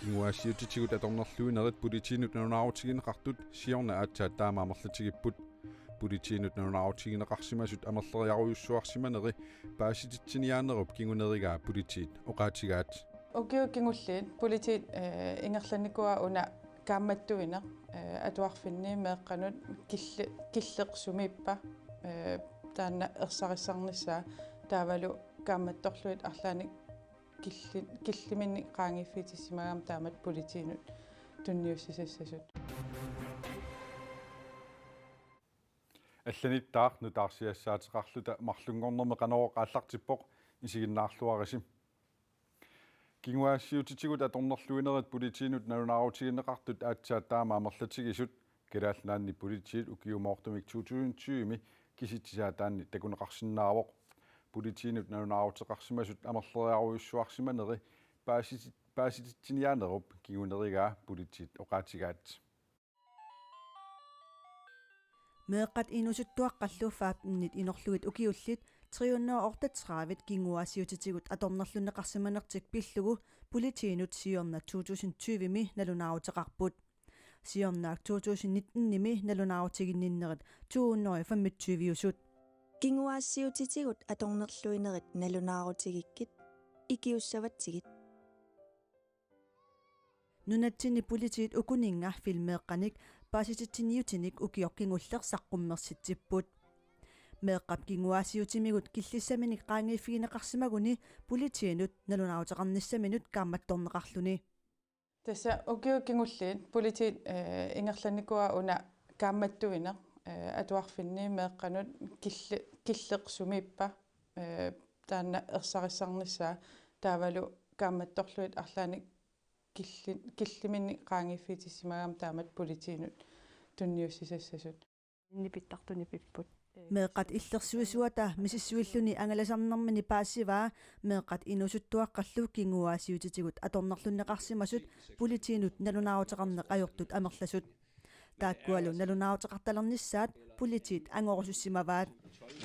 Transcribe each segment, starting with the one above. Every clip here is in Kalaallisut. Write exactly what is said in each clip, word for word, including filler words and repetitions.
Kinguaassiuutitigut atornerluinerit politiinut nalunaarutigineqartut siorna aatsaat taama amerlatigipput. Politiinut nalunaarutigineqarsimasut amerleriarujussuarsimaneri paasititsiniaanerup kingunerigaa politiit oqaatigaat. Ukiut kingulliit politiit, eh, ingerlanikuuaa una kaammattuineq, eh, atuarfinni meeqqanut killi-, killeq sumiippa, eh, taanna ersarissarnissaa taavalu kaammattorlugit arlaannik killi-, killiminnik qaangiiffigitissimagami taamatut politiinut tunniussisassasut. Allanittaaq nutaarsiassaateqarluta marlunngornermi Qanorooq aallartippoq, isiginnaarluarisi. Kinguaassiuutitigut atornerluinerit politiinut nalunaarutigineqartut aatsaat taama amerlatigisut. Kalaallit Nunaanni politiit ukiumoortumik to tusind tyve-mi kisitsisaataanni takuneqarsinnaavoq. Politiinut nalunaaruteqarsimasut amerleriarujussuarsimaneri paasitit-, paasititsiniaanerup kingunerigaa politiit oqaatigaat. Meeqqat inuusuttuaqqallu femtenit inorlugit ukiullit tre hundrede og otteogtredive kinguaassiuutitigut atornerlunneqarsimanertik pillugu politiinut siorna to tusind tyve-mi nalunaaruteqarput. Siornaak to tusind nitten-imi nalunaarutiginninnerit to hundrede og femogtyve-usut. Kinguaassiuutitigut atornerluinerit nalunaarutigikkit ikiussavatsigit. Nunatsinni politiit ukuninnga filmeeqqanik paasititsiniutinik ukioq kingulleq saqqummersitsipput. Meeqqap kinguaassiuutimigut killissaminik qaangiiffigineqarsimaguni politiinut nalunaaruteqarnissaminut kaammattorneqarluni. Tassa ukiut kingulliit politiit, eh, ingerlanikuuaa una kaammattuineq, eh, atuarfinni meeqqanut killi-, killeq sumiippa, eh, taanna ersarissarnissaa taavalu kaammattorlugit arlaannik killi-, killiminnik qaangiiffigitissimagami taamatut politiinut tunniussisassasut. Nipittartuni pipput. Meeqqat illersuisuata misissuilluni angalasarnermini paasivaa meeqqat inuusuttuaqqallu kinguaassiuutitigut atornerlunneqarsimasut politiinut nalunaaruteqarneq ajortut amerlasut. Taakkualu nalunaaruteqartalernissaat politiit angorusussimavaat.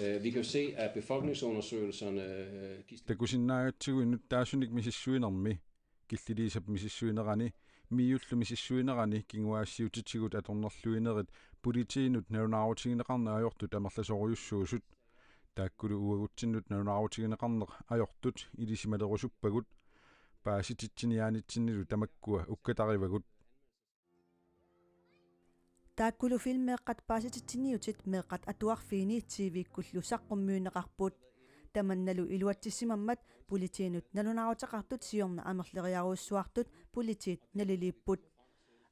Øh, vi kan jo se, at befolkningsundersøgelserne, øh, de Takusinnaagatsigu innuttaasunik misissuinermi, Killiliisap misissuinerani, MIO-llu misissuinerani kinguaassiuutitigut atornerluinerit politiinut nalunaarutigineqarneq ajortut amerlasorujussuusut. Taakkulu uagutsinnut nalunaarutigineqarneq ajortut ilisimalerusuppavut. Paasititsiniaanitsinnilu tamakkua ukkatarivagut. Taakkulu filmeeqqat paasititsiniutit meeqqat atuarfiini T V-kkullu saqqummiunneqarput. Tamannalu iluatsissimammat politiinut nalunaaruteqartut siorna amerleriarujussuartut politiit naliliipput.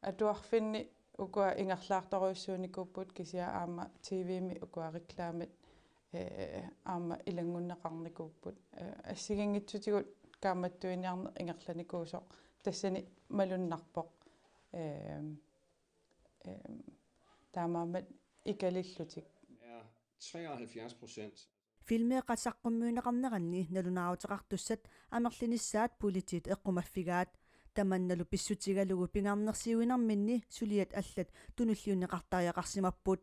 Atuarfinni ukua ingerlaartorujussuunikuupput kisianni aamma T V-mi ukua reklamit, eh, aamma ilanngunneqarnikuupput. Eh, assigiinngitsutigut kaammattuiniarneq ingerlanikuusoq tassani malunnarpoq. Eh, eh, taamaammat ikalillutik. Er treoghalvfjerds procent. Filmeeqqat saqqummiunneqarneranni nalunaaruteqartussat amerlinissaat politiit eqqumaffigaat. Tamannalu pissutigalugu pingaarnersiuinerminni suliat allat tunulliunneqartariaqarsimapput.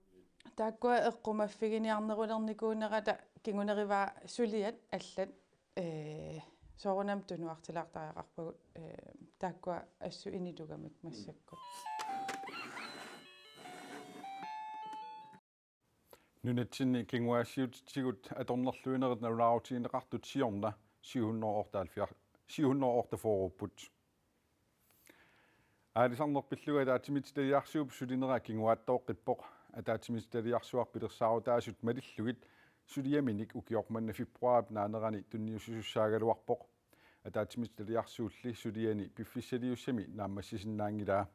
Taakkua eqqumaffiginiarnerulernikuunerata kingunerivaa suliat allat, eh, soorunami tunuartilaartariaqarpagut, eh, taakkua assut initugamik massakkut. Nunatsinni kinguaassiuutitigut atornerluinerit nalunaarutigineqartut siorna syv hundrede og otteoghalvfjerds, syv hundrede og otteogfyrre-upput. Aalisarneq pillugu ataatsimiititaliarsuup sulinera kinguaattooqqippoq. Ataatsimiititaliarsuaq pilersaarutaasut malillugit suliaminik ukioq manna februaarip naanerani tunniussisussaagaluarpoq. Ataatsimiititaliarsuulli suliani piffissaliussami naammassisinnaanngilaa.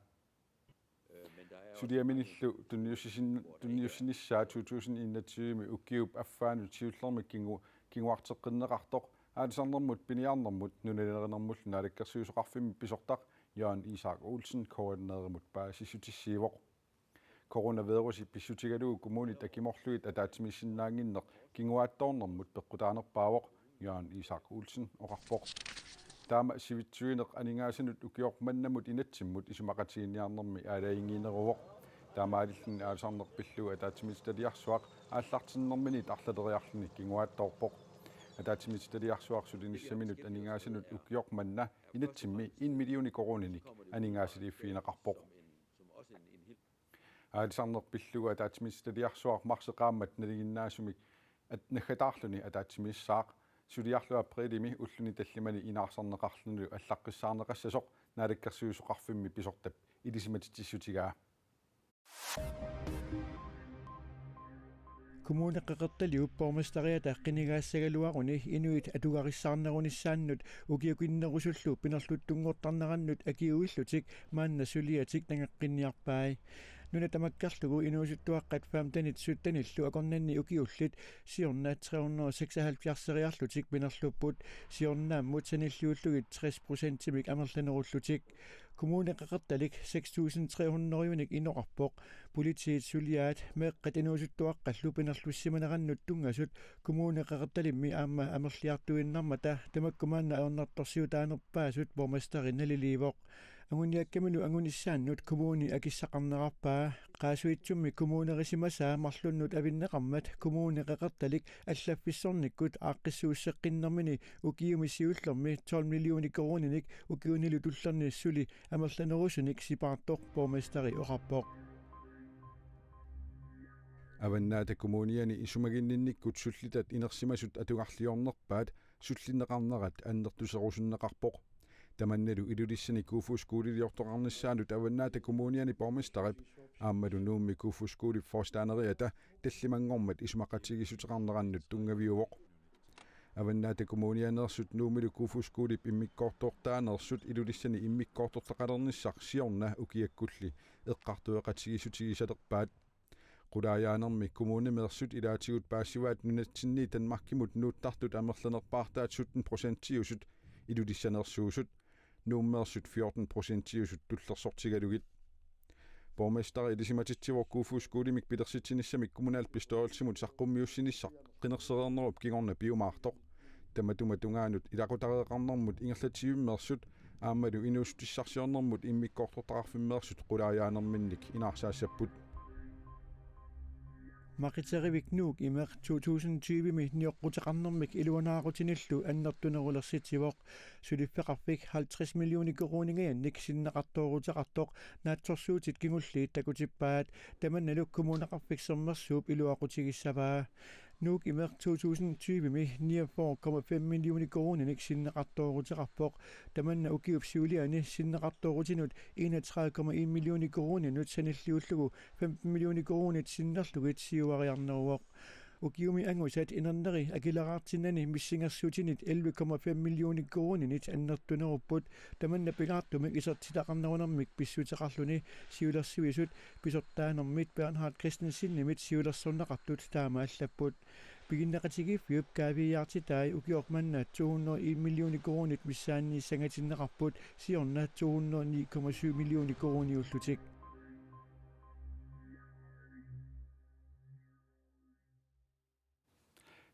Suliaminillu tunniussisin-, tunniussinissaa to tusind enogtyve-mi ukiup affaanut siullermik kingu-, kinguarteqqinneqartoq aalisarnermut piniarnermut nunalerinermullu naalakkersuisoqarfimmi pisortaq Jørgen Isak Olsen K N R-imut paasissutissiivoq. Coronavirusi pissutigalugu kommunit akimorlugit ataatsimiissinnaannginneq kinguaattoornermut peqqutaanerpaavoq, Jørgen Isak Olsen oqarpoq. Taama sivitsuineq aningaasanut ukioq mannamut inatsimmut isumaqatigiinniarnermi aalajangiineruvoq. Taamaalilluni aalisarneq pillugu ataatsimiititaliarsuaq aallartinnerminit arlaleriarluni kinguaattoorpoq. Ataatsimiititaliarsuaq sulinissaminut aningaasanut ukioq manna inatsimmi en millioni koruuninik aningaasaliiffigineqarpoq. Aalisarneq pillugu ataatsimiititaliarsuaq marsip qaammat nalinginnaasumik at-, naggataarluni ataatsimiissaaq. Suliarlu aprilimi ulluni tallimani inaarsarneqarlunilu allaqqissaarneqassasoq Naalakkersuisoqarfimmi pisortap ilisimatitsissutigaa. Kommune Qeqertaliup borgmesteriata qinigaassagaluaruni inuit atugarissaarnerunissaannut ukiukinnerusullu pinerluttunngortarnerannut akiuillutik maanna suliatik nangeqqinniarpai. Nuna tamakkerlugu inuusuttuaqqat femtenit syttenillu akornanni ukiullit siorna tre hundrede og seksoghalvfjerdseriarlutik pinerlupput, siornaammut sanilliullugit tres procentimik amerlanerullutik. Kommune Qeqertalik seks tusind tre hundredinik inoqarpoq. Politiit suliaat meeqqat inuusuttuaqqallu pinerlussimanerannut tunngasut Kommune Qeqertalimmi aamma amerliartuinnarmata tamakku maanna ajornartorsiutaanerpaasut borgmesteri naliliivoq. Anguniakkamilu angunissaannut kommuni akissaqarnerarpaa. Qaasuitsummi kommunerisimasaa marlunnut avinneqarmat Kommune Qeqertalik allaffissornikkut aaqqissuusseqqinnermini ukiumi siullermi tolv millioni koruuninik ukiunilu tullerni suli amerlanerusunik sipaartoq borgmesteri oqarpoq. Avannaata Kommuniani isumaginninnikkut sullitat inersimasut atugarliornerpaat sullinneqarnerat annertuserusunneqarpoq. Tamannalu Ilulissani Kofoeds Skoleliortoqarnissaanut Avannaata Kommuniani borgmesterip aammalu Nuummi Kofoeds Skolip forstanderiata tallimanngormat isumaqatigiissuteqarnerannut tunngaviuvoq. Avannaata Kommunianeersut Nuummilu Kofoeds Skolip immikkoortortaaneersut Ilulissani immikkoortortaqalernissaq siorna ukiakkulli eqqartueqatigiissutigisalerpaat. Qulaajaanermi kommunimeersut ilaatigut paasivaat nunatsinni Danmarkimut nuuttartut amerlanerpaartaat sytten procentiusut Ilulissaneersuusut, Nuummeersut fjorten procentiusut tullersortigalugit. Borgmesteri ilisimatitsivoq Kofoeds Skolimik pilersitsinissamik kommunalbestyrelsimut saqqummiussinissaq qinersereernerup kingorna piumaartoq. Tamatuma tungaanut ilaqutareeqarnermut ingerlatsivimmeersut aammalu inuussutissarsiornermut immikkoortortaqarfimmeersut qulaajaanerminnik inaarsaassapput. Maqiterivik Nuuk imeq to tusind tyve-mi nioqquteqarnermik iluanaaqutinillu annertunerulersitsivoq. Suliffeqarfik halvtreds millioner koruuningajannik sinneqartooruteqartoq naatsorsuutit kingulliit takutippaat, tamannalu Kommuneqarfik Sermersuup iluaqutigissavaa. Nuuk imeq to tusind tyve-mi niogfyrre komma fem millioner koruuninik sinneqartooruteqarpoq. Tamanna ukiup siuliani sinneqartoorutinut enogtredive komma en millioner koruuninut sanilliullugu femten millioner koruunit sinnerlugit siuariarneruvoq. Ukiumi angusat inerneri akileraartinnani missingersuutinit elleve komma fem millioner koruuninit annertunerupput, tamanna pilaartumik isertitaqarnerunermik pissuteqarluni siulersuisut pisortaanermit Bernhard Christensenimit siulersorneqartut taama allapput. Piginneqatigiiffiup kaaviiaartitai ukioq manna to hundrede og en millioner koruunit missaanniissangatinneqarput, siorna to hundrede og ni komma syv millioner koruuniullutik.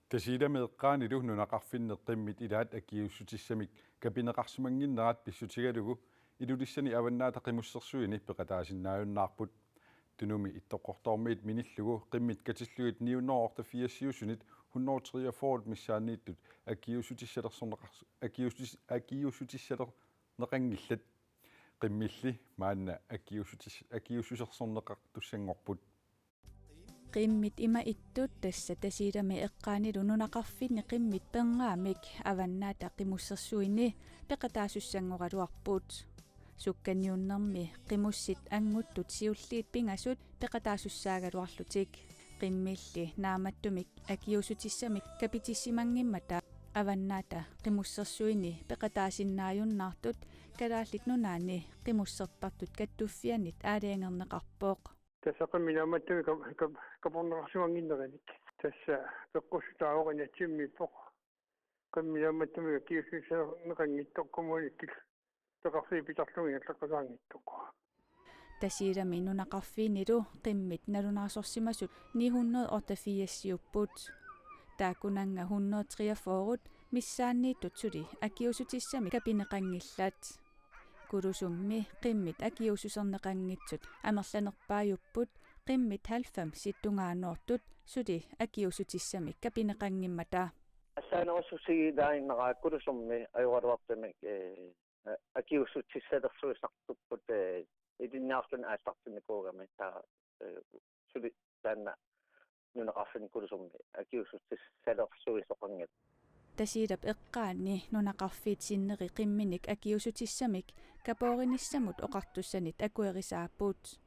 Tasiilami eqqaanilu nunaqarfinni qimmit ilaat akiuussutissamik kapineqarsimannginnerat pissutigalugu Ilulissani Avannaata Qimussersuini peqataasinnaajunnaarput. Tunumi Ittoqqortoormiit minillugu qimmit katillugit ni hundrede og otteogfirsiusunit hundrede og treogfyrre missaanniittut akiuussutissalersorneqars-, akiuussutis-, akiuussutissalerneqanngillat. Qimmilli maanna akiuussutis-, akiuussusersorneqartussanngorput. Qimmit ima ittut, tassa Tasiilami eqqaanilu nunaqarfinni qimmit perngaamik Avannaata Qimussersuini peqataasussanngorluarput. Sukkaniunnermi qimussit anguttut siulliit pingasut peqataasussaagaluarlutik. Qimmilli naammattumik akiuussutissamik kapitissimanngimmata Avannaata Qimussersuini peqataasinnaajunnaartut Kalaallit Nunaanni qimussertartut kattuffiannit aalajangerneqarpoq. Tassa qimmit naammattumik kap-, kap-, kaporneqarsimannginneranik. Tassa peqqussutaa inatsimmiippoq. Qimmit naammattumik akiuussutissalerneqanngitsoq kommunikkullu peqarfiit pitarlugit ingerlaqqasaanngitsoq. Tasiilami nunaqarfiinilu qimmit nalunaarsorsimasut ni hundrede og otteogfirsiupput. Taakkunannga hundrede og treogfyrre missaanniittut suli akiuussutissamik kapineqanngillat. Kulusummi qimmit akiuussuserneqanngitsut amerlanerpaajupput, qimmit halvfemsit tungaanoortut suli akiuussutissamik kapineqanngimmata. Allaanerussutigilaaginnaraat Kulusummi ajoraluartumik, eh, akiuussutissalersuisartuupput, eh, ilinniarluni aallartinnikuugami, taava, eh, suli taanna nunaqarfinni Kulusummi akiuussutissalersuisoqanngilaq. Tasiilap eqqaanni nunaqarfiit sinneri qimminik akiuussutissamik kapoorinissamut oqartussanit akuerisaapput.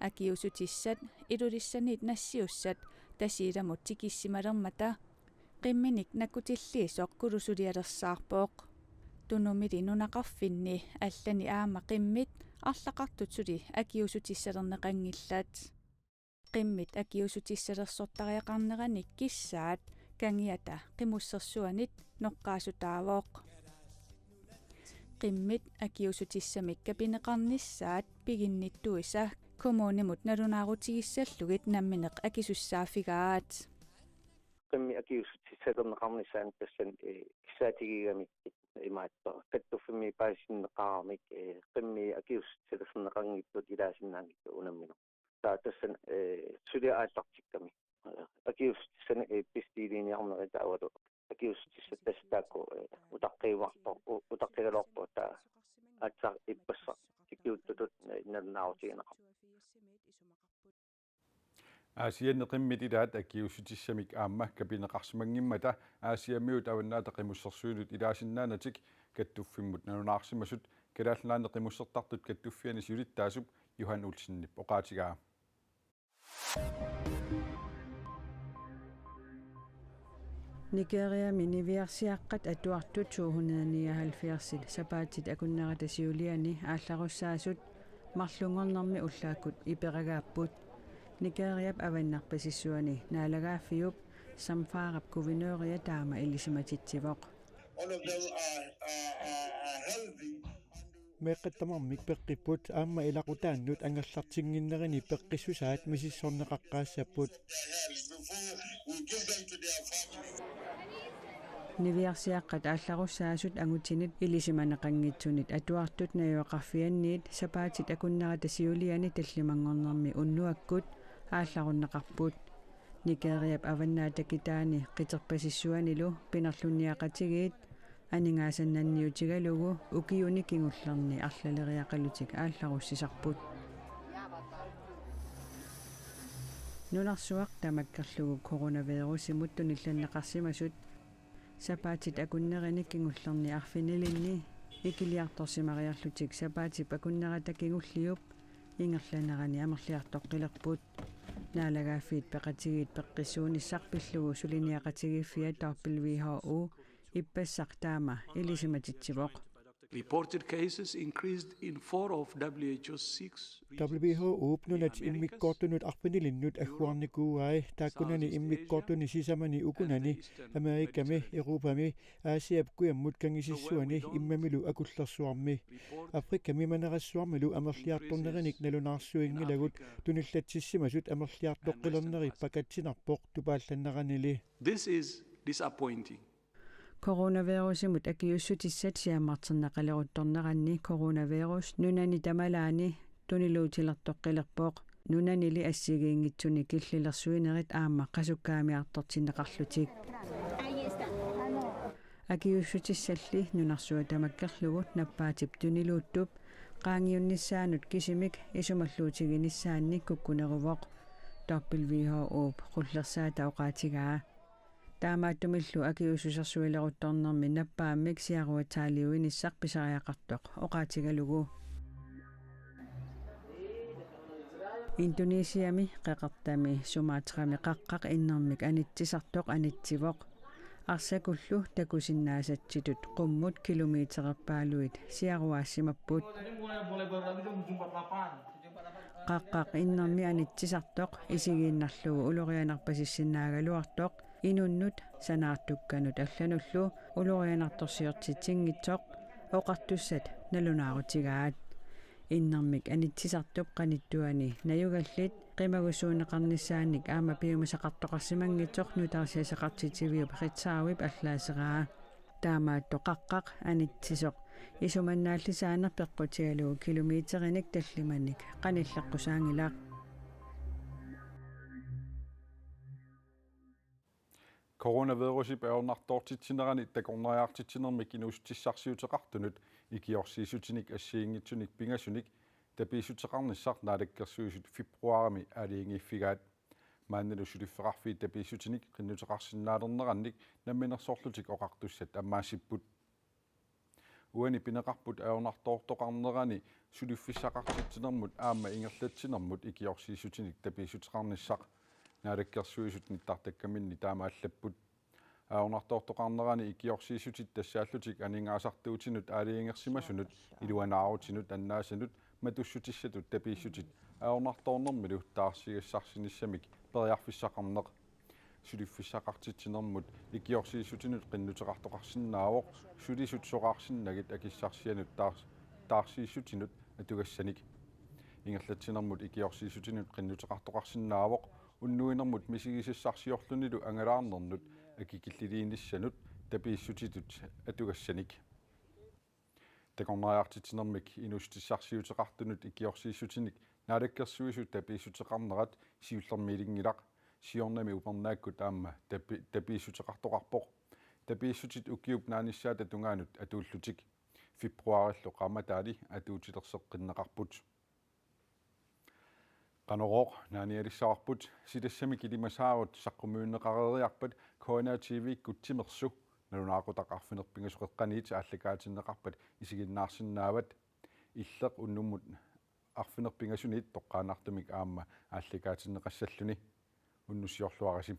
Akiuussutissat Ilulissaniit nassiussat Tasiilamut tikissimalermata qimminik nakkutilliisoq Kulusulialersaarpoq. Tunumili nunaqarfinni allani aamma qimmit arlaqartut suli akiuussutissalerneqanngillat. Qimmit akiuussutissalersortariaqarneranik kissaat Kangiata Qimussersuanit noqqaassutaavoq. Qimmit akiuussutissamik kapineqarnissaat piginnittuisa kommunimut nalunaarutigissallutik nammineq akisussaaffigaat. Qimmit akiuussutissalerneqarnissaanut tassani, eh, kissaatigigamik imaattoq kattuffimmi paasisinneqaramik, eh, qimmit akiuussutissalerneqanngitsut ilaasinnaanngitsut unammineq. Taava tassani, eh, suli aallartikkami. Eh, akiuussutissanik, eh, bestilliiniarneri taavalu akiuussutissat tassa taakku, eh, utaqqiuarpo-, u-, utaqqigaluarpoq, taava aatsaat ippassaq tikiuttutut, eh, nalunaarutigineqarpoq. Aasianni qimmit ilaat akiuussutissamik aamma kapineqarsimanngimmata Aasiammiut Avannaata Qimussersuinut ilaasinnaanatik kattuffimmut nalunaarsimasut Kalaallit Nunaanni Qimussertartut Kattuffianni siulittaasup Johan Olsenip oqaatigaa. Nigeriami niviarsiaqqat atuartut to hundrede nioghalvfjerds sapaatit akunnerata siuliani aallarussaasut marlunngornermi ullaakkut iperagaapput. Nigeriap avannarpasissuani naalagaaffiup Zamfarap guvernøria taama ilisimatitsivoq. All of them are, are, are, are healthy. Meeqqat tamarmik peqqipput aamma ilaqutaannut angerlartinnginnerini peqqissusaat misissorneqaqqaassapput. Niviarsiaqqat aallarussaasut angutinit ilisimaneqanngitsunit atuartut najugaqarfianniit sapaatit akunnerata siuliani tallimanngornermi unnuakkut aallarunneqarput. Nigeriap avannaata kitaani qiterpasissuanilu pinerlunniaqatigiit aningaasannanniutigalugu ukiuni kingullerni arlaleriaqalutik aallarussisarput. Nunarsuaq tamakkerlugu coronavirusimut tunillanneqarsimasut sapaatit akunnerini kingullerni arfinilinni ikiliartorsimariarlutik sapaatip akunnerata kingulliup ingerlanerani amerliartoqqilerput. Naalagaaffiit Peqatigiit peqqissuunissaq pillugu suliniaqatigiiffiat W H O ippassaq taama ilisimatitsivoq. Reported cases increased in four of W H O's six regions. W H O-p nunat immikkoortunut arfinilinnut agguarnikuuai, taakkunani immikkoortuni sisamani ukunani, Amerikami, Europami, Aasiap kujammut kangisissuani immamilu akullersuarmi. Afrikami manerassuarmilu amerliartornerinik nalunaarsuinngilagut, tunillatsissimasut amerliartoqqilernerit pakatsinarpoq tupaallanneranili. This is disappointing. Coronavirusimut akiuussutissat siammarterneqaleruttorneranni coronavirus nunani tamalaani tuniluutilertoqqilerpoq. Nunanili assigiinngitsuni killilersuinerit aamma qasukkaamiartortinneqarlutik. Akiuussutissalli nunarsuaq tamakkerlugu nappaatip tuniluuttup qaangiunnissaanut kisimik isumalluutiginissaannik kukkuneruvoq, W H O-p qullersaata oqaatigaa. Taamaattumillu akiuussusersuileruttornermi nappaammik siaruataaliuinissaq pisariaqartoq oqaatigalugu. Indonesiami qeqertami Sumatrami qaqqaq innermik anitsisartoq anitsivoq. Arsakullu takusinnaasatsitut qummut kilometererpaaluit siaruaassimapput. Qaqqaq innermi anitsisartoq isigiinnarlugu ulorianarpasissinnaagaluartoq inunnut sanaartukkanut allanullu ulorianartorsiortitsinngitsoq oqartussat nalunaarutigaat. Innermik anitsisartup qanittuani najugallit qimagussuunneqarnissaannik aamma piumasaqartoqarsimanngitsoq nutaarsiassaqartitsiviup Ritzaaup allaaseraa. Taamaattoq qaqqaq anitsisoq isumannaallisaaneq peqqutigalugu kilometerinik tallimanik qanilleqqusaanngilaq. K Coronavirusip ajornartoortitsinerani takornariartitsinermik inuussutissarsiuteqartunut ikiorsiissutinik assigiinngitsunik pingasunik tapiissuteqarnissaq Naalakkersuisut februarimi aalajangiiffigaat. Maannalu suliffeqarfiit tapiissutinik qinnuteqarsinnaalernerannik Namminersorlutik Oqartussat ammaassipput. Uani pineqarput ajornartoortoqarnerani suliffissaqartitsinermut aamma ingerlatsinermut ikiorsiissutinik tapiissuteqarnissaq. Naalakkersuisut nittartakkaminni taama allapput. Ajornartoortoqarnerani ikiorsiissutit tassaallutik aningaasartuutinut aalajangersimasunut, iluanaarutinut annaasanut matussutissatut tapiissutit ajornartoornermilu taarsigassarsinissamik periarfissaqarneq. Suliffissaqartitsinermut ikiorsiissutinut qinnuteqartoqarsinnaavoq sulisut soraarsinnagit akissarsianut taars-, taarsiissutinut atugassanik. Ingerlatsinermut ikiorsiissutinut qinnuteqartoqarsinnaavoq unnuinermut misigisassarsiorlunilu angalaarnernut akikilliliinissanut tapiissutitut atugassanik. Takornariartitsinermik inuussutissarsiuteqartunut ikiorsiissutinik Naalakkersuisut tapiissuteqarnerat siullermik ilinngilaq. Siornami upernaakkut aamma tapi-, tapiissuteqartoqarpoq. Tapiissutit ukiup naanissaata tungaanut atuullutik februarillu qaammataali atuutilerseqqinneqarput. Qanorooq naanialissavarput, silassamik ilimasaarut saqqummiunneqareeriarpat K N A T V-kkut timersu, nalunaaqutaq arfineq-pingasoq eqqaniit aallakaatinneqarpat isiginnaarsinnaavat. Illeq unnummut arfineq-pingasuniit toqqaannartumik aamma aallakaatinneqassalluni. Unnussiorluarisi.